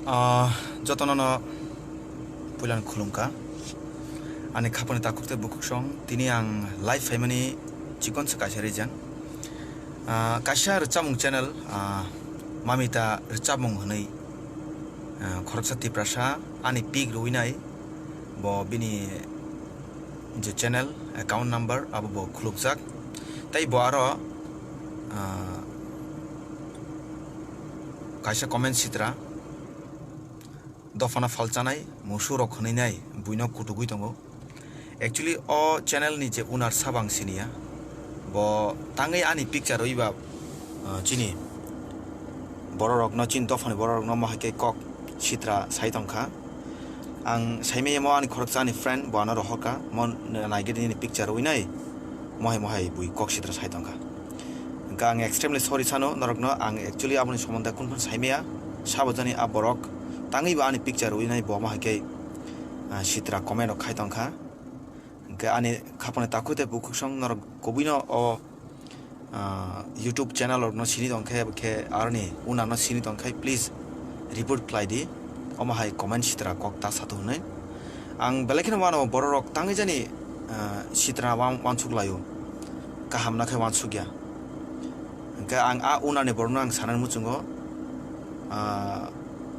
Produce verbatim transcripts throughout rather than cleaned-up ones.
Ah, jotono no puilan khulumkha. Ani khapani takhuk tei bukhuk song, tini ang live phaimani chikon se kaisa reason. Ah, kaisa rwchapmung channel, ah, Mamita Rwchapmung hwnwi, ah, khoroksa Tiprasa ani pic rwinai, bo bini je channel, account number abo bo khulukjak. Tei bo aro, ah, kaisa comment sitra, dophano phalchanai, musurok hwnwi nai buino kutugwi tongo. Actually, o channel ni je owner sabo ang siniya. Bo tangwi ani picture rwi ba, ah, chini bororokno, chini dophani bororokno mo hai khe kok sitra sai tongkha. Ang saimaya mo ani khoroksa ani friend, bo ano rohorkha, mo naigwi nini picture rwi nai, mohai mohai bui kok sitra sai tongkha. Hwnkhe ang extremely sorry sano norokno, ang actually aboni somonde kunu phano saimaya, sabo jani a borok tangwi bo ani picture rwi nai, bo mo hai khe, ah, sitra comment rok khai tongkha. Hwnkhe ani khapani takhuk tei bukhuk song norok kubuino o, ah, YouTube channel rokno sini tongkhe, khe aroni owner no sini tongkhe, please report khlai di. Omo hai comment sitra kok ta sato hwnwi. Ang belai kheno wano bororok tangwi jani, ah, sitra wan-, wansuk laio. Kaham na khe wansuk ya. Hwnkhe ang a owner ni borokno ang sanani muchungo, ah,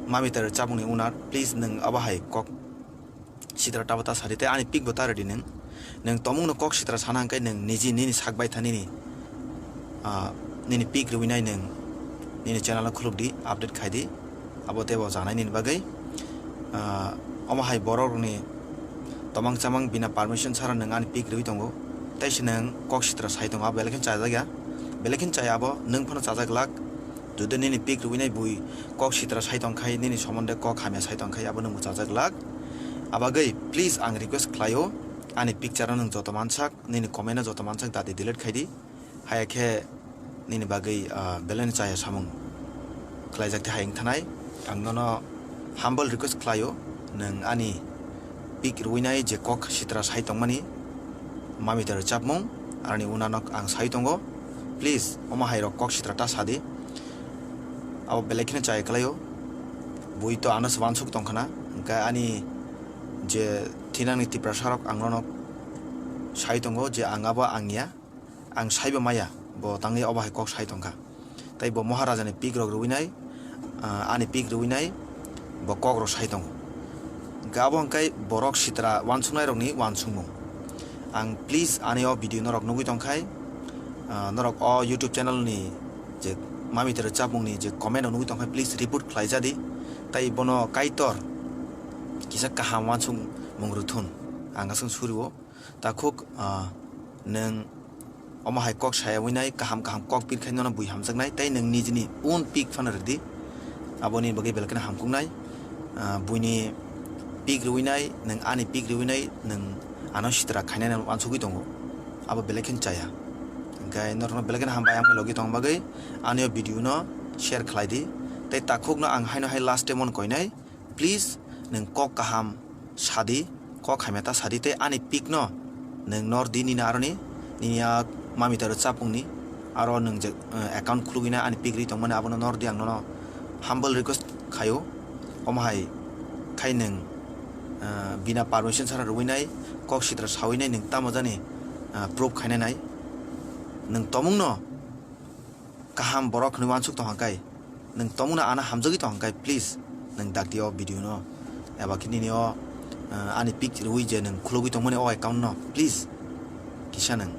Mamita Rwchapmung ni owner, please nwng abo hai kok sitra tabo ta sadi tei ani pic bo ta rwdi nwng. Nwng tomungno kok sitra sana hwnkhe nwng niji nini sak baitha nini, ah, nini pic rwinai nwng nini channel o khulukdi, update khaidi, abo teibo janai nini bagwi. Ah, omo hai borok rokni tomang chamang bina permission sara nwng ani pic rwi tongo, tei se nwng kok sitra sai tongo, abo belai kheno chajakya, belai kheno chaya abo, nwng phano chajak glak. Jodi nini pic rwinai bui kok sitra sai tongkhai, nini somonde kok hamya sai tongkhai, abo nwng mwchajak glak. Abagwi please ang request khlaio, ani picture no nwng joto mansak, nini comment no joto mansak dati delete khaidi. Haya khe nini bagwi, ah, belai no chaya samung khlaijak tei hayung thanai. Ang nono humble request khlaio, nwng ani pic rwinai je kok sitra sai tongmani, Mamita Rwchapmung, aroni owner no ang sai tongo. Please, omo hai rok kok sitra ta sadi. Abo belai kheno chaya khlaio. Bui to ano se wansuk tongkhana. Hwnkhe ani je thinangni Tiprasa rok ang nono sai tongo je ang abo ang ya. Ang saiba maya, bo tangwi obo hai kok sai tongkha. Tei bo Maharaja ni pic rok rwinai, ah, ani pic rwinai, bo kok rok sai tongo. Hwnkhe abo hwnkhe borok sitra wansuknai rokni wansukmung. Ang please ani o video norok nugwi tongkhai, ah, norok o YouTube channel ni je Mamita Rwchapmung ni je comment rok nugwi tongkhai, please report khlai jadi. Tei bono Kaitor kisa kaham wansukmung rwthun, ang aswk surio. Takhuk, ah, nwng omo hai kok saya winai, kaham kaham kok pirkhai nono bui hamjaknai, tei nwng nijini own pic phano rwdi, aboni bagwi belai kheno hamkuknai. Ah, buini pic rwinai, nwng ani pic rwinai, nwng ano sitra khainai wansugwi tongo, abo belai kheno chaya. Hwnkhe norokno belai kheno hambai, ang logi tong bagwi ani o video no share khlai di, tei takhukno ang haino hai last time on koinai. Please, nwng kok kaham sadi, kok hamya ta sadi tei ani pic no nwng nor di nini aroni, nini a Mamita Rwchapmung ni aro nwng je, eh, account khulugwi na ani pic ri tongmani abono nor di, ang nono humble request khaio. Omo hai khai nwng, eh, bina permission sara rwinai, kok sitra sawinai nwng tamo jani, eh, proof khainai nai. Nwng tomungno kaham borok hwnwi wansuk tong hwnkhe, nwng tomungno ano hamjagwi tong hwnkhe, please, nwng dakti o video no, eba khe nini o, ah, ani pic rwui je nwng khulugwi tongmani o account no, please, kisa nwng